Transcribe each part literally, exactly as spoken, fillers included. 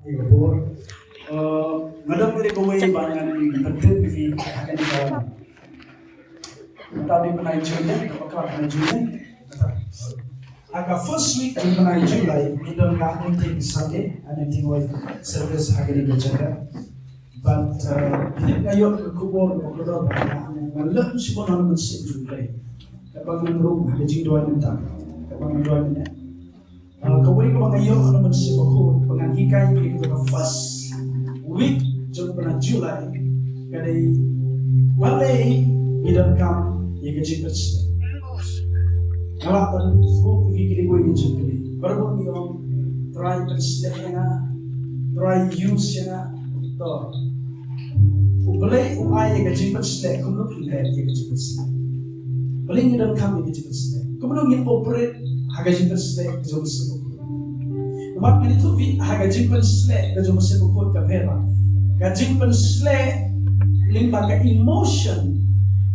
Nga don kawei ba ngan pyntip ïa phi ha kane ka, mynta dei bnai Jun ne, ka bakla bnai Jun ne. Ha ka first week jong bnai July ngi don ka anointing Sunday, anointing oil service ha kane ka jaka. But phi tip, nga ïoh ka khubor ba ka dor ba nga leh shuh na mynsiem jong U Blei. Kaba ngan rung ha ka jingduwai mynta, kaba ngan duwai mynta. Kawei kaba nga ïoh na Mynsiem Bakhuid ba ngan hikai ïa phi ha ka first week jong bnai July ka dei balei ngi donkam ïa ka jingpynshlur. Nga lah ban buh ïa phi kine kiwei ki jingkylli. Barabor ngi ong, Trai pynshlur ïa nga, Trai use ïa nga. To, U Blei u ai ïa ka jingpynshlur, kumno phi leh ïa ka jingpynshlur? Balei ngi donkam ïa ka jingpynshlur? Kumno ngin operate ha ka jingpynshlur ka jong u Mynsiem Bakhuid? Namar ngan ïathuh ïa phi, ha ka jingpynshlur ka jong u Mynsiem Bakhuid ka pher bha. Ka jingpynshlur lyngba ka emotion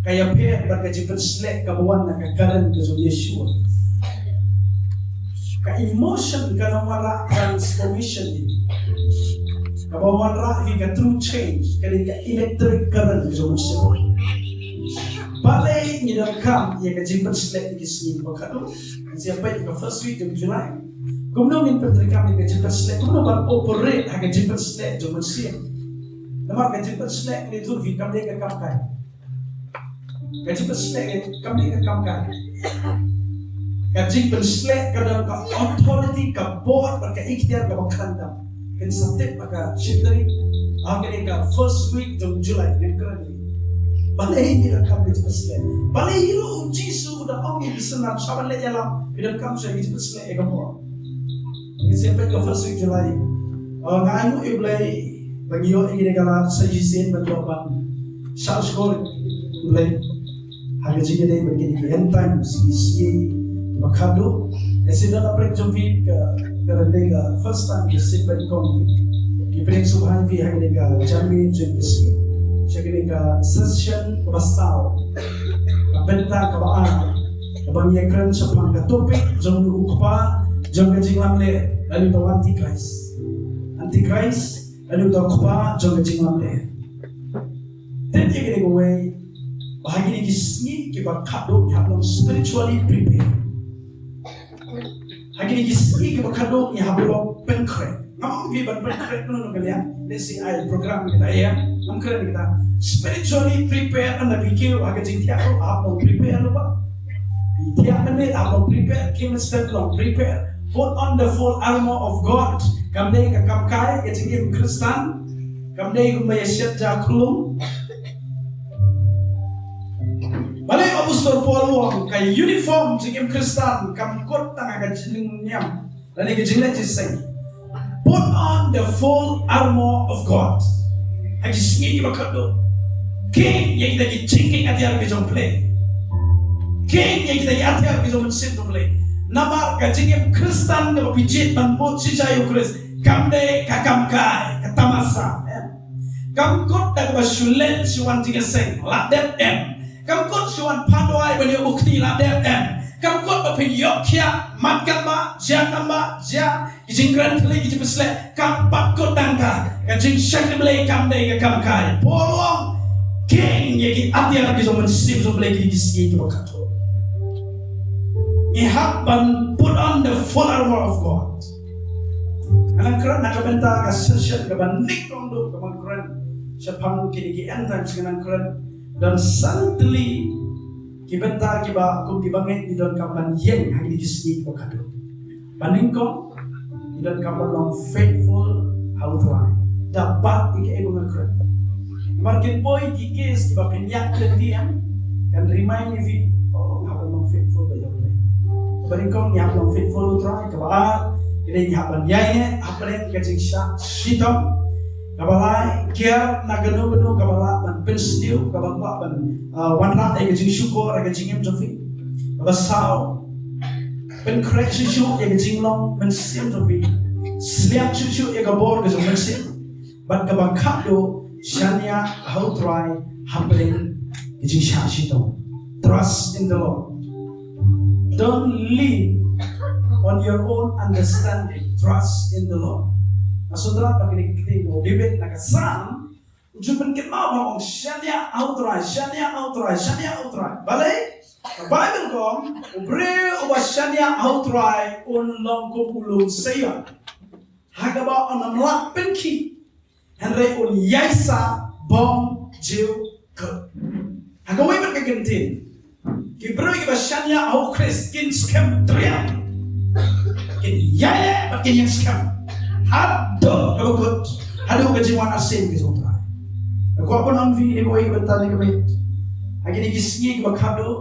ka ïapher bad ka jingpynshlur kaba wan na ka karen ka jong u Yeshua. Ka emotion ka nang wanrah transformation, kaba wanrah ïa ka true change, ka dei ka electric current ka jong u Mynsiem. Balei ngi donkam ïa ka jingpynshlur ïa ki sngi ba khadduh? Ngi sa peit ïa ka first week jong July. Kumno ngin pyntreikam ïa ka jingpynshlur? Kumno ban operate ha ka jingpynshlur jong u Mynsiem? Namar ka jingpynshlur, ngi ïathuh ïa phi, kam dei ka kam kai. Ka jingpynshlur kam dei ka kam kai. Ka jingpynshlur ka don ka authority, ka bor bad ka iktiar kaba khlaiñ tam. Phin sa tip ha ka shitari, ha kane ka first week jong July, ngan kren ïa balei ngi donkam ïa ka jingpynshlur. Balei hi ruh u Jisu u da ong ïa ki synran, sha ban leh ïalam, phi donkam sha ka jingpynshlur ïa ka bor. Ngi sa peit ka first week July. Nga ainguh ïa U Blei ba ngi ïoh ïa kane ka lad sa shisien ban ïoh ban shah shkor ïa U Blei ha ka jingïadei bad kine ki end times, ki sngi ba khadduh. Ngi sngewbha ban pyrshang jong phi, ka, ka dei ka first time ngi sngewbha ban kong phi. Ngi pyrshang sngewbha ïa phi ha kane ka janmiet jong ka sngi, sha kane ka session kaba saw, ka bynta kaba ar, kaba ngi ïakren shaphang ka topic jong u kpa jong ka jinglamler, lane uta u Antichrist. Antichrist lane uta u kpa jong ka jinglamler. Tip ïa kane kawei, ba ha kine ki sngi kiba khadduh ngi hap long spiritually prepared. Ha kine ki sngi kiba khadduh ngi hap long pynkhreh. Ngam ong phi ban pynkhreh kumno kumno ka liang. Lehse ai program kita, ïa, ngam kren kita. Spiritually prepared, ynda phi kiew ha ka jingthiah ruh hap long prepared ruh ba. Phi thiah mynmiet hap long prepared, kiew mynstep long prepared. Put on the full armor of God. Kam dei ka kam kai ka jingim Khristan. Kam dei kumba ïa shet ja khulum. Balei u Apostol Paul u ong ka uniform jingim Khristan kam kut tang ha ka jingniam lane ka jingleh jingseng? Put on the full armor of God. Ha ki sngi kiba khadduh, kieng ïa kita ki jingkieng atiar ki jong U Blei. Kieng ïa kita ki atiar ki jong u Mynsiem jong U Blei. Namar ka jingim Khristan kaba phi jied ban bud shisha ïa u Khrist kam dei ka kam kai, ka tamasa. Em. Kam kut da kaba shu leit shu wan jingïaseng, la dep, em. Kam kut shu wan phah duwai ban ïoh bukti, la dep, em. Kam kut ba phin ïoh khiah, mat katba jia, katba jia, ki jingkren thylli, ki jingpynshlur, kam pat kut tang ka. Ka jingshakri Blei kam dei ka kam kai. Paul u ong, kieng ïa ki atiar ki jong u Mynsiem jong U Blei ha kine ki sngi kiba khadduh. Ngi hap ban put on the full armor of God. Nga nang kren na ka bynta ka session kaba nyngkong duh kaba nga kren shaphang kine ki end times, nga nang kren don san tylli ki bynta kiba kum kiba ngeit ngi donkam ban ïeng ha kine ki sngi kiba khadduh. Ba nyngkong, ngi donkam ban long faithful ha U Trai. Da bat ïa kaei ba nga kren. Namar kin poi ki case kiba pynïaid lynti, kan remind ïa phi, oh, nga hap ban long faithful bad ïa U Blei. Ba nyngkong ngi hap long faithful U Trai, kaba ar, ka dei ngi hap ban ïaineh hapdeng ka jingshah shitom. Kaba lai, kiar na kano kano kaba lah ban pynsniew, kaba lah ban, ah, wanrah ïa ka jingshukor ha ka jingim jong phi. Kaba saw, pynkhreh shuh shuh ïa ka jinglong mynsiem jong phi. Sliang shuh shuh ïa ka bor ka jong u Mynsiem. Bad kaba khadduh, shaniah ha U Trai hapdeng ka jingshah shitom. Trust in the Lord. Don't lean on your own understanding. Trust in the Lord. Sutrat ba kine ki ktien u David na ka Salm, u ju pynkynmaw ba ong, shaniah ha u Trai, shaniah ha u Trai, shaniah ha u Trai. Balei? Ka Baibl ka ong, u briew uba shaniah ha u Trai un long kum u lum Sion, ha kaba un ym lah pynkhih, hynrei un ïaisah bymjukut. Ha kawei pat ka kyntien, ki briew kiba shaniah ha u Khrist kin skhem triang, kin ïaileh bad kin ïeng skhem haduh kaba kut, haduh ka jingwan arsien ka jong u Trai. Nga kwah ban ong ïa phi, kine kiwei ki bynta, kine ki miet, ha kine ki sngi kiba khadduh,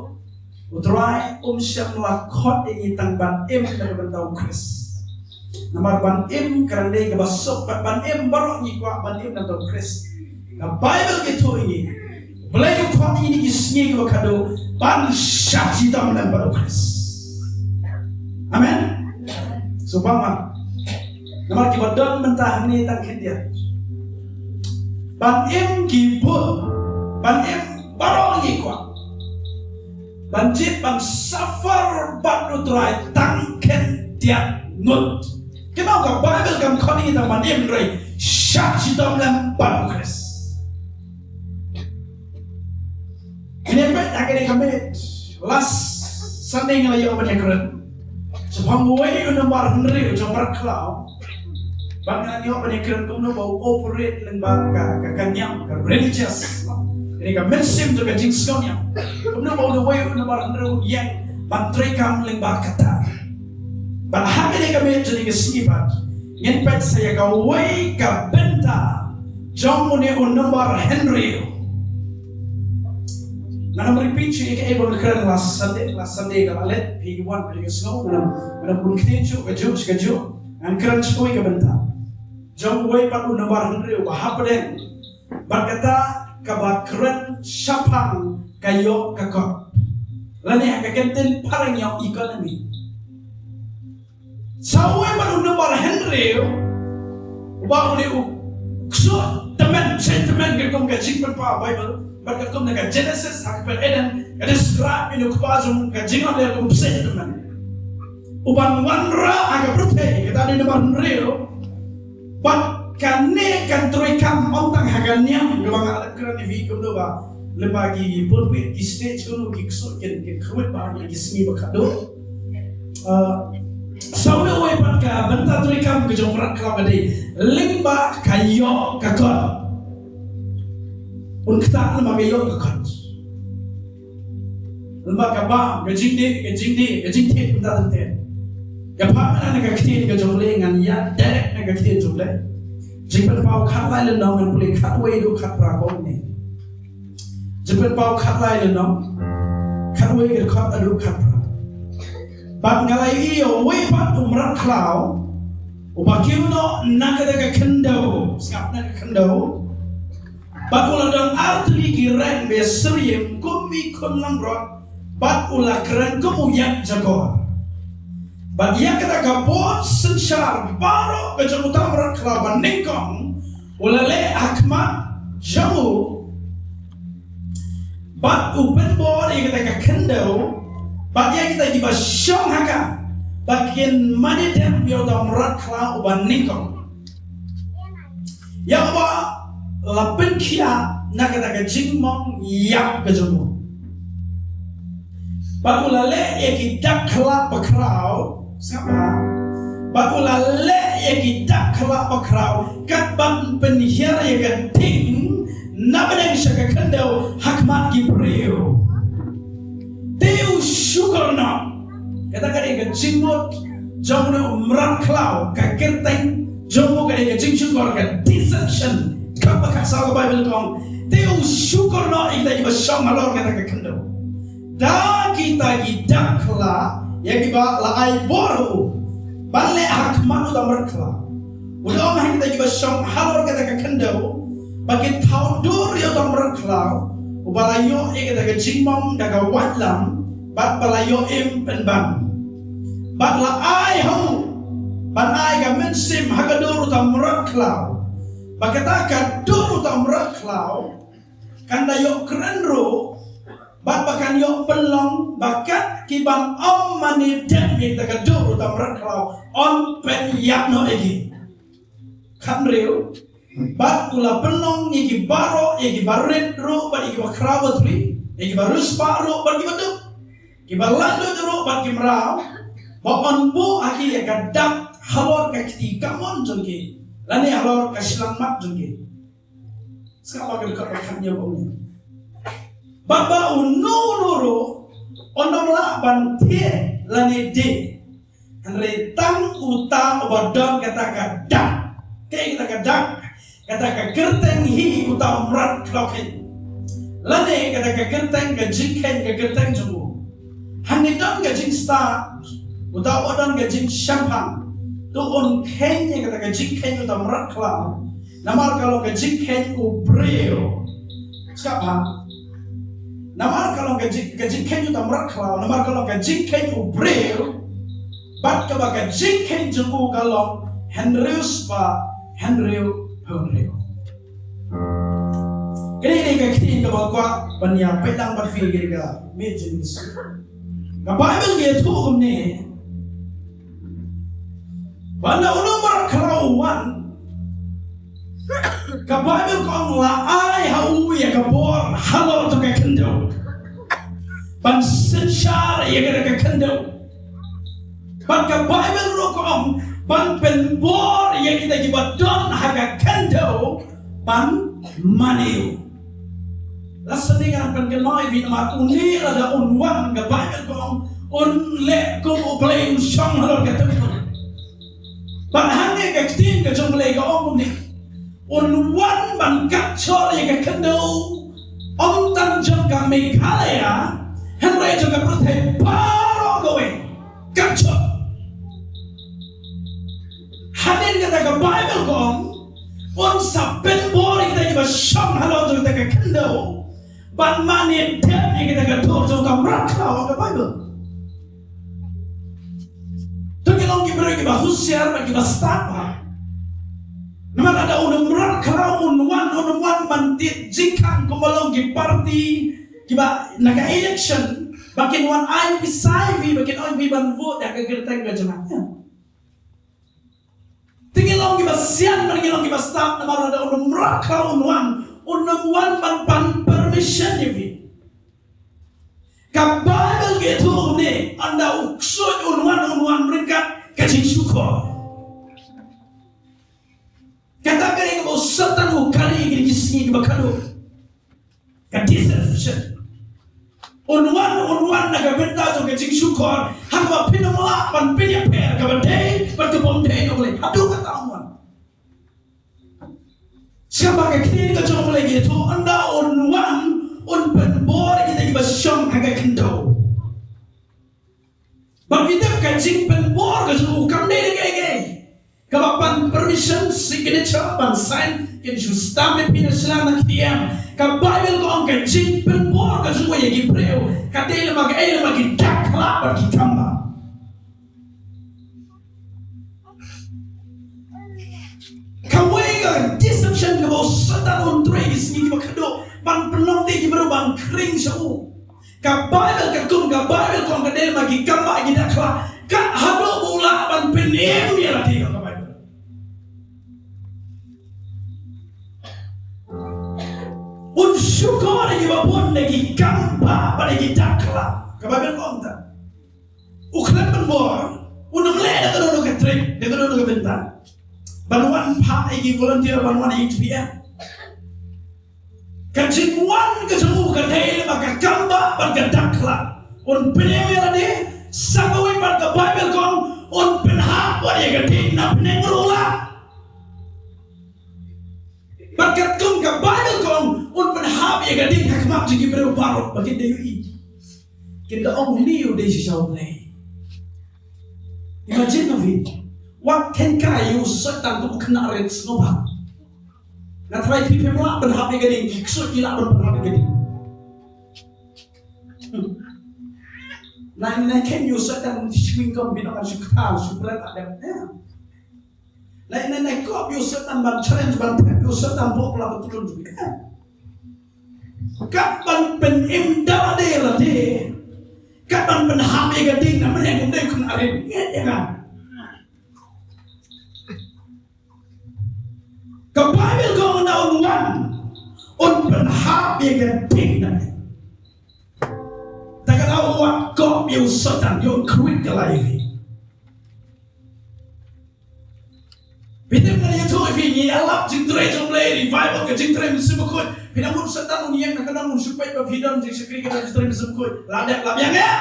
u Trai um shym la khot ïa ngi tang ban im na ka bynta u Khrist. Namar ban im ka dang dei kaba suk, bad ban im baroh ngi kwah ban im na ka bynta u Khrist. Ka Baibl ka ïathuh ïa ngi, U Blei u khot ïa ngi ha kine ki sngi kiba khadduh ban shah shitom lem bad u Khrist. Amen. Sngewbha, namar kiba don mynta hangne tang khyndiat. Ban im ki bun, ban im baroh ngi kwah. Ban jied ban suffer bad u Trai tang khyndiat ngut. Kynmaw, ka Baibl kam khot ïa ngi tang ban im, hynrei shah shitom lem bad u Khrist. Kine pat ha kane ka miet, last Sunday nga la ïoh ban ïakren shaphang uwei u nombar hynriew jong u mrad khlaw. Bad nga la ïoh ban ïakren kumno ba u operate lyngba ka, ka, ka niam, ka religious, kane ka mynsiem jong ka jingsngewniam. Kumno ba u dei uwei u nombar hynriew u ïeng ban trei kam lyngba kata. Bad ha kane ka miet jong ngi ka sngi pat, ngin peit sa ïa kawei ka bynta jong une u nombar hynriew. Ngan ym repeat shuh ïa kaei ba nga kren last Sunday, last Sunday ka la leit, phi wan phi la sngew, ngan ym, ngan ym bun ktien shuh, kajuh sha kajuh, ngan kren shuh ïa ka bynta jong uwei pat u nombar hynriew ba hapdeng bad kata kaba kren shaphang ka ïoh ka kot, lane ha ka kyntien phareng ïa u economy. Sa uwei pat u nombar hynriew, uba u dei u ksuid tymmen, ksuid tymmen, katkum ka jingpynpaw Baibl, bad katkum na ka Genesis ha ka kper Eden ka describe ïa u kpa jong ka jingïaleh kum ksuid tymmen. Uban wanrah ha ka pyrthei, kata u dei u nombar hynriew. Bad kane kan trei kam ym tang ha ka niam, kaba nga la kren ïa phi kumno ba lyngba ki pulpit, ki stage, kumno ki ksuid kin, kin khrwit bha ha ki sngi ba khadduh. Uh, sa uwei pat ka bynta trei kam ka jong u mrad khlaw ka dei lyngba ka ïoh ka kot. Un ktah lyngba ka ïoh ka kot. Lyngba ka bam, ka jingdih, ka jingdih, ka jingthied, kumta teng teng. Nga phah na ka ktien ka jong U Blei, ngan ïa direct na ka ktien jong U Blei. Jingpynpaw khatlai lynnong, ngan pule khatwei haduh khatphra kumne. Jingpynpaw khatlai lynnong, khatwei ka dkhot haduh khatphra. Bad nga la ïohi ïa uwei pat u mrad khlaw uba kiew noh na kata ka khyndew, sngap, na ka khyndew. Bad u la don artylli ki reng ba ïasyriem kum ki khun langbrot, bad u la kren kum u ïakjakor. Bad ïa kata ka bor synshar baroh ka jong uta u mrad khlaw ba nyngkong u la leh ha khmat jong u. Bad u pynbor ïa kata ka khyndew bad ïa kita kiba shong ha ka, ba kin mane dem ïa uta u mrad khlaw uba nyngkong, ïa uba la pynkhiah na kata ka jingmong ïap ka jong u. Bad u la leh ïa ki dak khlad bakhraw, sngap bha. Bad u la leh ïa ki dak khlad bakhraw, kat ban pynhiar ïa ka ding na bneng sha ka khyndew ha khmat ki briew. Te u shukor noh. Kata ka dei ka jingmut jong u mrad khlaw, ka kyrteng jong u ka dei ka jingshukor, ka deception. Kaba ka sa ka Baibl ka ong, te u shukor noh ïa kita kiba shong halor kata ka khyndew. Da kita ki dak khlad ïa kiba la ai bor ha u ban leh ha khmat uta u mrad khlaw. U la ong ha kita kiba shong halor kata ka khyndew ba kin thaw dur ïa uta u mrad khlaw uba la ïoh ïa kata ka jingmong da ka waitlam bad ba la ïoh im pynban. Bad la ai ha u ban ai ka mynsiem ha ka dur uta u mrad khlaw, ba kata ka dur uta u mrad khlaw kan da ïoh kren ruh, bad ba kan ïoh pynlong ba kat kiban ym mane dem ïa kata ka dur uta u mrad khlaw yn pynïap noh ïa ki. khathynriew. Bad u la pynlong ïa ki baroh, ïa ki barit ruh, bad ïa ki bakhraw batri, ïa ki bariewspah ruh, bad ki baduk, ki balang duh ruh, bad ki mraw, ba yn buh ha ki ïa ka dak halor ka kti kamon jong ki, lane halor ka shyllangmat jong ki. Sngap ba ka dkhot ba khatñiew ba ong, bad ba uno uno ruh un ym lah ban thied lane die, hynrei tang uta uba don kata ka dak. Kaei kata ka dak? Kata ka kyrteng hi uta u mrad khlaw kheiñ, lane kata ka kyrteng, ka jingkheiñ, ka kyrteng jong u. Hangne don ka jingstad, uta uba don ka jingshemphang, to un kheiñ ïa kata ka jingkheiñ uta u mrad khlaw, namar ka long ka jingkheiñ u briew. Sngap bha. Namar ka long ka jing, ka jingkheiñ uta u mrad khlaw, namar ka long ka jingkheiñ u briew, bad kaba ka jingkheiñ jong u ka long hynriew spah hynriew hynriew. Kane ka dei ka ktien kaba kwah ban ïa peit lang bad phi ha kane ka miet jong ngi. Ka Baibl ka ïathuh kumne, ba haba uno u mrad khlaw u wan, ka Baibl ka ong la ai ha u ïa ka bor halor jong ka khyndew, ban synshar ïa kata ka khyndew. Bad ka Baibl ruh ka ong ban pynbor ïa kita kiba don ha ka khyndew ban mane ïa u. La sngewthuh, ngan pynkynmaw ïa phi namar une lada un wan, ka Baibl ka ong un leh kum u Blei, un shong halor ka templ. Bad hangne ka ktien ka jong u Blei ka ong kumne, un wan ban kapjor ïa ka khyndew, ym tang jong ka Meghalaya, hynrei jong ka pyrthei baroh kawei. Kapjor. Hadien kata ka Baibl ka ong un sa pynbor ïa kita kiba shong halor jong kata ka khyndew ban mane dep ïa kata ka dur jong uta u mrad khlaw, ka Baibl. To ngi long ki briew kiba husiar bad kiba stad bha. Namar lada uno u mrad khlaw un wan, un ym wan ban tied jingkhang kumba long ki party kiba na ka election, ba kin wan ai pisa ïa phi, ba kin ong ïa phi ban vote da ka kyrteng ka jong nga. Te ngi long kiba sian bad ngi long kiba stad, namar lada uno u mrad khlaw un wan, un ym wan ban pan permission ïa phi. Ka Baibl ka ïathuh kumne, ynda u ksuid un wan, un wan ryngkat ka jingshukor. Kata ka dei kaba u Soitan u kari ha kine ki sngi kiba khadduh. Ka deception. Un wan, un wan na ka bynta jong ka jingshukor, ha kaba phin ym lah ban pynïapher kaba dei bad kaba ym dei na U Blei. Haduh kata un wan. Sngap ba ka ktien ka jong U Blei ka ïathuh, ynda un wan, un pynbor ïa kita kiba shong ha ka khyndew. Bad phi tip, ka jingpynbor ka jong u kam dei da kaei kaei. Kaba pan permission, signature, ban sign, kin shu stamp ïa phi na shylla na ktien. Ka Baibl ka ong ka jingpynbor ka jong u ïa ki briew ka dei lyngba kaei? Lyngba ki dak khlad bad ki kambah. Kawei ka deception kaba u Soitan un trei ha ki sngi kiba khadduh ban pynlong ïa ki briew ban khring sha u. Ka Baibl, ka kum ka Baibl ka ong ka dei lyngba ki kambah, ki dak khlad. Ka haduh ba u lah ban pynim ïa lade, ka ong ka Baibl. Un shukor ïa kiba bun da ki kambah bad da ki dak khlad, ka Baibl ka ong ta. U khlem pynbor, un ym leh da kano kano ka trick, da kano kano ka bynta ban wan phah ïa ki volunteer ban wan ïa ki H P M. Ka jingwan ka jong u ka dei lyngba ka kambah bad ka dak khlad. Un pynim ïa lade, sa kawei pat ka Baibl ka ong un pynhap wat ïa ka ding na bneng ruh u lah. Bad katkum ka Baibl ka ong un pynhap ïa ka ding ha khmat jong ki briew baroh ba kin da ïohi. Kin da ong une u dei shisha U Blei. Imagine ma phi, wat kheiñ kai ïa u Soitan kum u khynnah rit, sngewbha. Nga tharai phi phim lah pynhap ïa ka ding, ki ksuid ki lah ban pynhap ïa ka ding. Hmm. Nai, nai kheiñ ïa u Soitan, shu kum phi nang shu kthar, shu pret, ah, dep. Nai, nai, nai kop ïa u Soitan ban challenge, ban thep ïa u Soitan, bok la betul juga. Kat ban pynim da lade lade. Kat ban pynhap ïa ka ding na mynne kum dei kum arin. Nget ïa nga. Ka Baibl ka ong na un wan, un pynhap ïa ka ding na pdeng. Te ka dei u wad kop ïa u Soitan, ïa un khwit ka lai ïa phi. Phi tip ngan ïathuh ïa phi, ngi ïalap jingtrei jong U Blei, revival ka jingtrei mynsiem bakhuid. Phi dang mut u Soitan un ïeng na ka dong un shu peit ba phi don jingshakri ka jingtrei mynsiem bakhuid. La dep la biang ïa.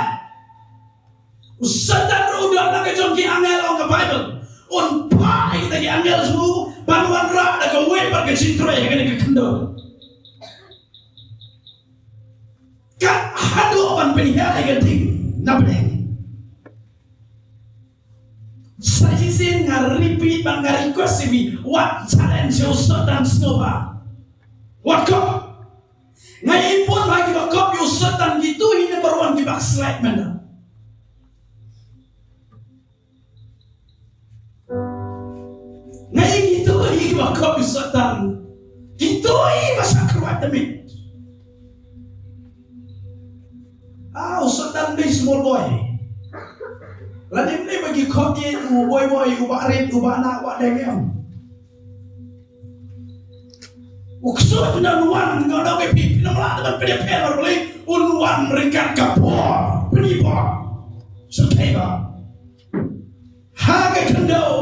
U Soitan ruh u don na ka jong ki angel, ong ka Baibl. Un phah ïa kita ki angel jong u ban wanrah da kawei pat ka jingtrei ha kane ka khyndew. Kat haduh ban pynhiar ïa ka ding na pdeng. Sa shisien nga repeat bad nga request ïa phi, wat challenge ïa u Soitan sngewbha. Wat kop. Nga ïa bun ha kiba kop ïa u Soitan, kito hi number one ki backslide mynta. Nga ïa kito hi kiba kop ïa u Soitan. Kito hi ba shah kyrwat tymmen. Ah, u Soitan dei small boy. Lane ym dei ba ki khot ïa u boy boy, u bah rit, u bah nah, u bah deng em. U ksuid un wan, nga ong ïa phi, phi nym lah ban pynïapher bad u Blei, un wan ryngkat ka por, pynïapher. Sngewthuh ba ha ka khyndew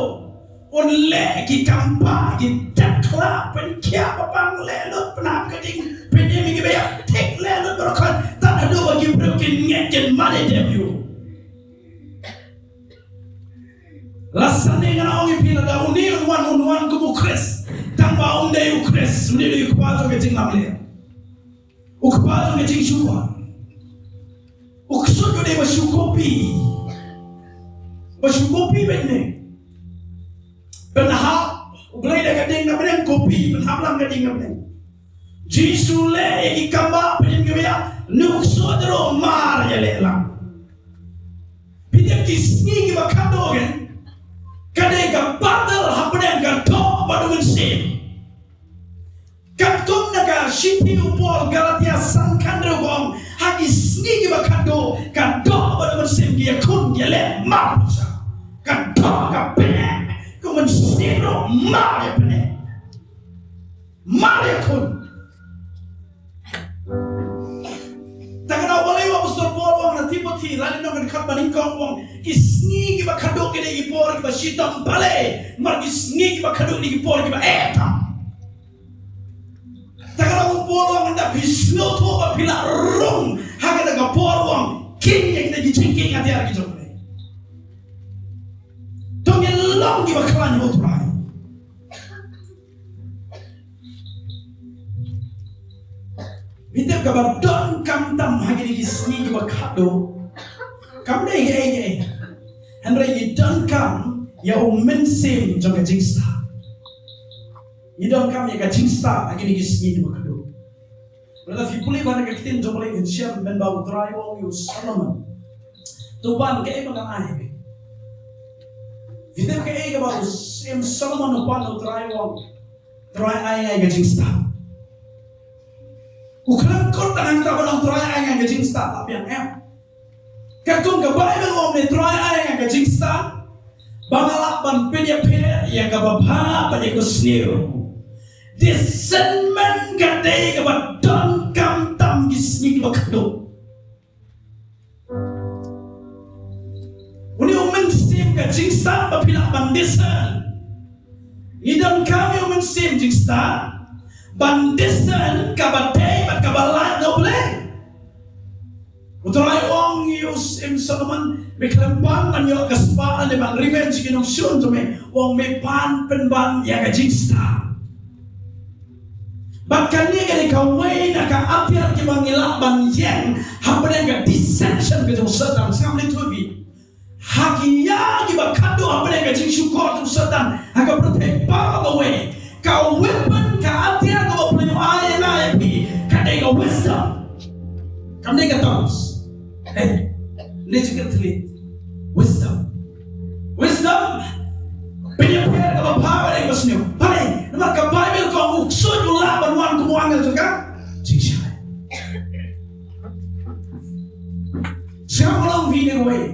un leh ki kam ba ki dak khlad, pynkhiah ba pang, leh lut, pynhap ka ding, pynim ïa kiba ïap, thik, leh lut baroh, tad haduh ba ki briew kin ngeit, kin mane dem ïa u. La sani ngan ong ïa phi, lada une un wan, un wan kum u Khrist, tang ba um dei u Khrist, une u dei u kpa jong ka jinglamler, u kpa jong ka jingshukor. U ksuid u dei ba shu copy, ba shu copy beit ne. Pynhap, U Blei da ka ding na pdeng, copy, pynhap lang ka ding na pdeng. Jisu leh ïa ki kam ba, pynim ïa kiba ïap, une u ksuid ruh mar ïaleh lang. Phi tip ki sngi kiba khadduh, ka dei ka battle hapdeng ka doh bad u mynsiem. Katkum na ka shithi u Paul Galatia san khathynriew ka ong, ha ki sngi kiba khadduh, ka doh bad u mynsiem ki ïakhun, ki ïaleh mar pyrshah. Ka doh ka pyneh, ka mynsiem ruh mar ïa pyneh. Mar ïakhun. Te ka daw balei u Apostol Paul u ong na Timothi, lane nongkyndkhot ba nyngkong u ong, ki sngi kiba khadduh ki dei ki por kiba shitom, balei? Namar ki sngi kiba khadduh ki dei ki por kiba eh tam. Te ka daw u Paul u ong, ynda phi sngewthuh ba phi la rung ha kata ka por, u ong, khie ïa kita ki jingkhie atiar ki jong phi. To ngin long kiba khlaiñ ha U Trai. Phi tip, kaba donkam tam ha kine ki sngi kiba khadduh kam dei kaei kaei, hynrei ngi donkam ïa u mynsiem jong ka jingstad. Ngi donkam ïa ka jingstad ha kine ki sngi kiba khadduh. Lada phi pule bha na ka ktien jong U Blei, phin shem mynba U Trai u ong ïa u Solomon, to pan kaei ba ngan ai. Phi tip kaei kaba u Syiem Solomon u pan ïa U Trai, u ong, Trai, ai nga ïa ka jingstad. U khlem kut tang hangta ban ong, Trai, ai nga ïa ka jingstad, la biang, em? Katkum ka Baibl u ong, ne Trai, ai nga ïa ka jingstad ba nga lah ban pynïapher ïa kaba bha bad ïa kaba sniew. Discernment ka dei kaba donkam tam ki sngi kiba khadduh. Une u mynsiem ka jingstad ba phi lah ban discern. Ngi donkam ïa u mynsiem jingstad ban discern kaba dei bad kaba lait na U Blei. U Trai u ong ïa u Syiem Solomon, me khlem pan ban ïoh ka spah lane ban revenge ki nongshun jong me, u ong me pan pynban ïa ka jingstad. Bad kane ka dei kawei na ka atiar kiba ngi lah ban ïeng hapdeng ka deception ka jong u Soitan. Sngap lynti phi. Ha ki ïa kiba khadduh hapdeng ka jingshukor jong u Soitan ha ka pyrthei baroh kawei, ka weapon, ka atiar kaba U Blei u ai ïa nga ïa phi, ka dei ka wisdom. Kam dei ka tongues. Hei, ne jingkyrteng, wisdom. Wisdom. Pynïapher kaba bha bad kaba sniew. Balei? Namar ka Baibl ka ong u ksuid u lah ban wan kum u angel jong ka jingshai. Sngap, long phi ne wei.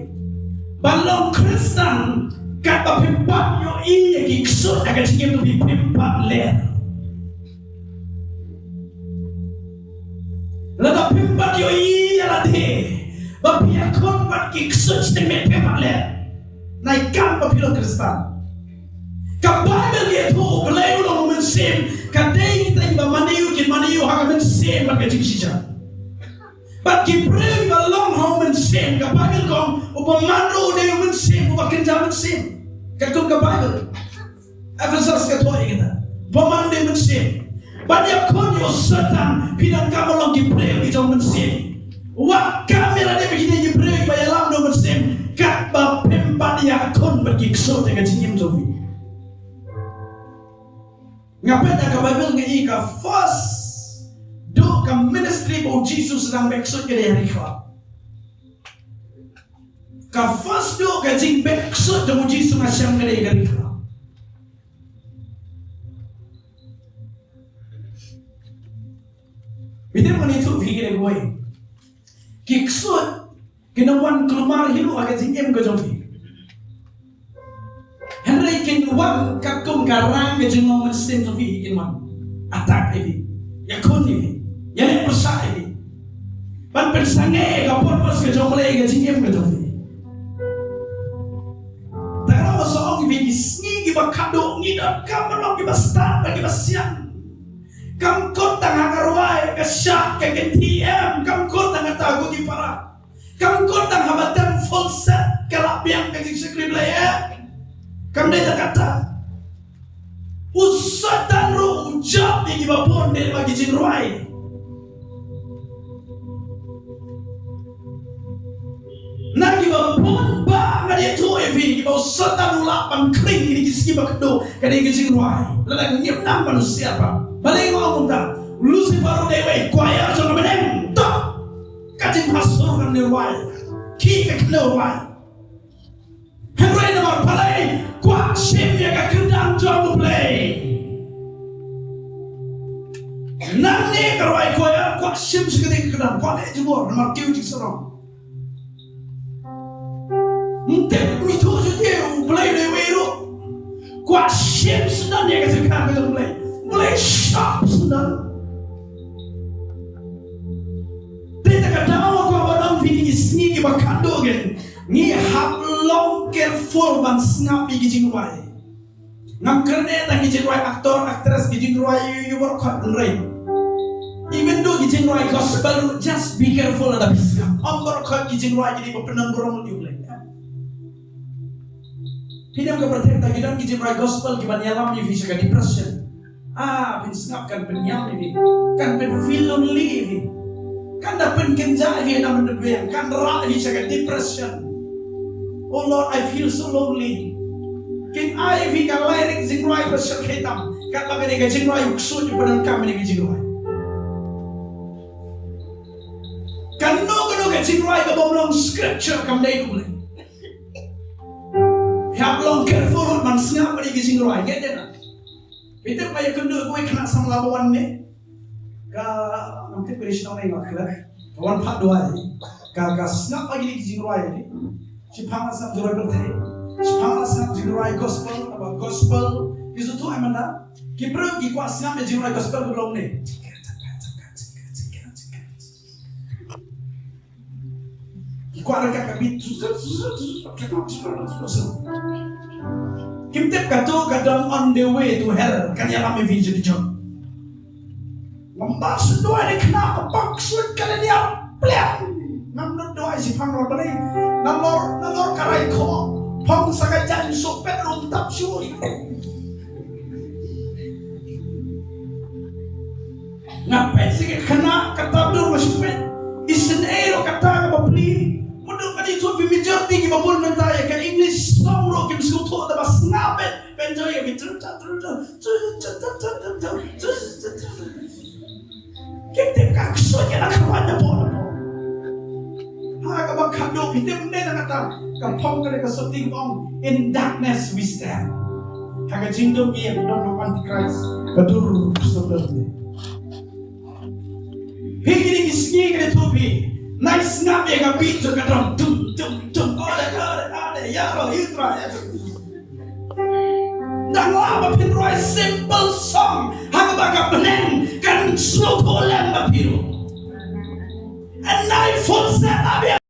Ban long Khristan ka Ba phim pat ïohi ïa ki ksuid ha ka jingim jong phi, phim pat ler. Lada phim pat ïohi ïa lade ba phi ïakhun bad ki ksuid shisien, phim pat ler. Nai kam ba phi long Khristan. Ka Baibl ka ïathuh U Blei u long u Mynsiem, ka dei kita kiba mane ïa u kin mane ïa u ha ka mynsiem bad ka jingshisha. Bad ki briew kiba long ha u Mynsiem, ka Baibl ka ong, u bymman ruh u dei u Mynsiem, uba kynja mynsiem. Katkum ka Baibl. Ephesos ka thoh ïa kita. Bymman u dei u Mynsiem. Ban ïakhun ïa u Soitan, phi donkam ban long ki briew ki jong u Mynsiem. Wat kam ïa lade ba ki dei ki briew kiba ïalam da u Mynsiem, katba phim pat ïakhun bad ki ksuid ha ka jingim jong phi. Nga peit ha ka Baibl nga i ka first duh ka ministry ba u Jisu u dang beh ksuid ka dei ha ri khlaw. Ka first duh ka jingbeh ksuid jong u Jisu nga shem ka dei ha ri khlaw. Phi tip, ngan ïathuh ïa phi kawei. Ki ksuid kin ym wan kulmar hi ruh ha ka jingim ka jong phi. Hynrei kin wan katkum ka rang ka jinglong mynsiem jong phi, kin wan attack ïa phi, ïakhun ïa phi, ïaleh pyrshah ïa phi, ban pynsangeh ïa ka purpose ka jong U Blei ha ka jingim ka jong phi. Te nga la ong ïa phi, ki sngi kiba khadduh ngi donkam ban long kiba stad bad kiba sian. Kam kut tang ha ka rwai, ka shad, ka kynthih, em, kam kut tang ha kata, ko ki para. Kam kut tang haba tem full set ka la biang ka jingshakri Blei, eh. Kam dei tang kata. U Soitan ruh u jop ïa kiba bun dei ba ki jingrwai. Na kiba bun ba nga dei ïathuh ïa phi, kiba u Soitan u lah ban khring ïa ki sngi ba khadduh ka dei ki jingrwai. Lada ngim nang ban u siat ba. Balei nga ong kumta? U Lucifer u dei uwei, choir jong ka bneng. Tok. Ka jingpastor kam dei rwai. Ki ka kynnoh rwai. Hynrei namar balei? Kwah shim ïa ka kyrdan jong U Blei. Nangne ka rwai choir kwah shim sha kane ka kyrdan, kwah leh jubor namar kiew jingsarong. Ym tip, ym ithuh shuh te U Blei u dei uwei ruh. Kwah shim syndon ïa ka jingkyrdan ka jong U Blei. U Blei shah syndon. Te kata ka daw ka ba dang phi, ki sngi kiba khadduh ngi, ngi hap long careful ban sngap ïa ki jingrwai. Ngam kyrne tang ki jingrwai actor, actress, ki jingrwai ïa, ïa baroh khoit, hynrei even though ki jingrwai gospel, just be careful lada phi sngap. Ym baroh khoit ki jingrwai kine ba pyndonkam burom ïa U Blei. Phi ïohi ka pyrthei mynta ki don ki jingrwai gospel kiban ïalam ïa phi sha ka depression. Ah, phin sngap kan pynïap ïa phi. Kan pynfeel lonely ïa phi. Kan da pynkynjah ïa phi na mynta biang. Kan rah ïa phi sha ka depression. Oh Lord, I feel so lonely. Kin ai ïa phi ka lyric jingrwai ba shyrkhei tam. Katba ka dei ka jingrwai u ksuid u pyndonkam ïa ka jingrwai. Kano kano ka jingrwai kaba ym long scripture kam dei U Blei. Phi hap long careful ban sngap ïa ki jingrwai, ngi dei na. Phi tip, nga ïakynduh ïa kawei khynnah samla ba wan ne. Ka, ngam tip ka dei shnong ne, nga klet. Ka wan phah duwai. Ka, ka sngap ïa ki jingrwai ne. Shiphang la sngap jingrwai pyrthei. Shiphang la sngap jingrwai gospel, naba gospel ki sngewthuh ïa mynta. Ki briew ki kwah sngap ïa jingrwai gospel ba long ne. Ki kwah ryngkat ka beat. Kim tip kato ka dang on the way to hell, kan ïalam ïa phi jong jong. Ngam bang shu duwai, ne khynnah ka pang ksuid ka la niar pliang. Ngam nud duwai shiphang, lor balei? Nalor, nalor ka rai kho. Phong sa ka jaiñ, shu pet rum tap shu. Nga peit sha ka khynnah kata, dur nga shu peit. Isynei ruh kata kaba plie. Mutdur ka dei, to phi, majority kiba bun mynta ïa ka English song ruh kim sngewthuh, tangba sngap beit. Ka enjoy ka beit. Kim tip ka ksuid ïa la ka wad da bor. Ha kaba khadduh, phi tip ne na kata ka phong ka dei ka suteng ong, "In darkness we stand." Ha ka jingdum ïa ka dum Antichrist ka dur suteng. Phi, kine ki sngi ka dei, to phi, nai sngap ïa ka beat jong ka drum, tum tum tum, ode ode ode, ïa ro ïa tra ïa. Tang la ba phin roi simple song ha kaba ka bneng kan sngewthuh lem ba phi ruh. And I full set up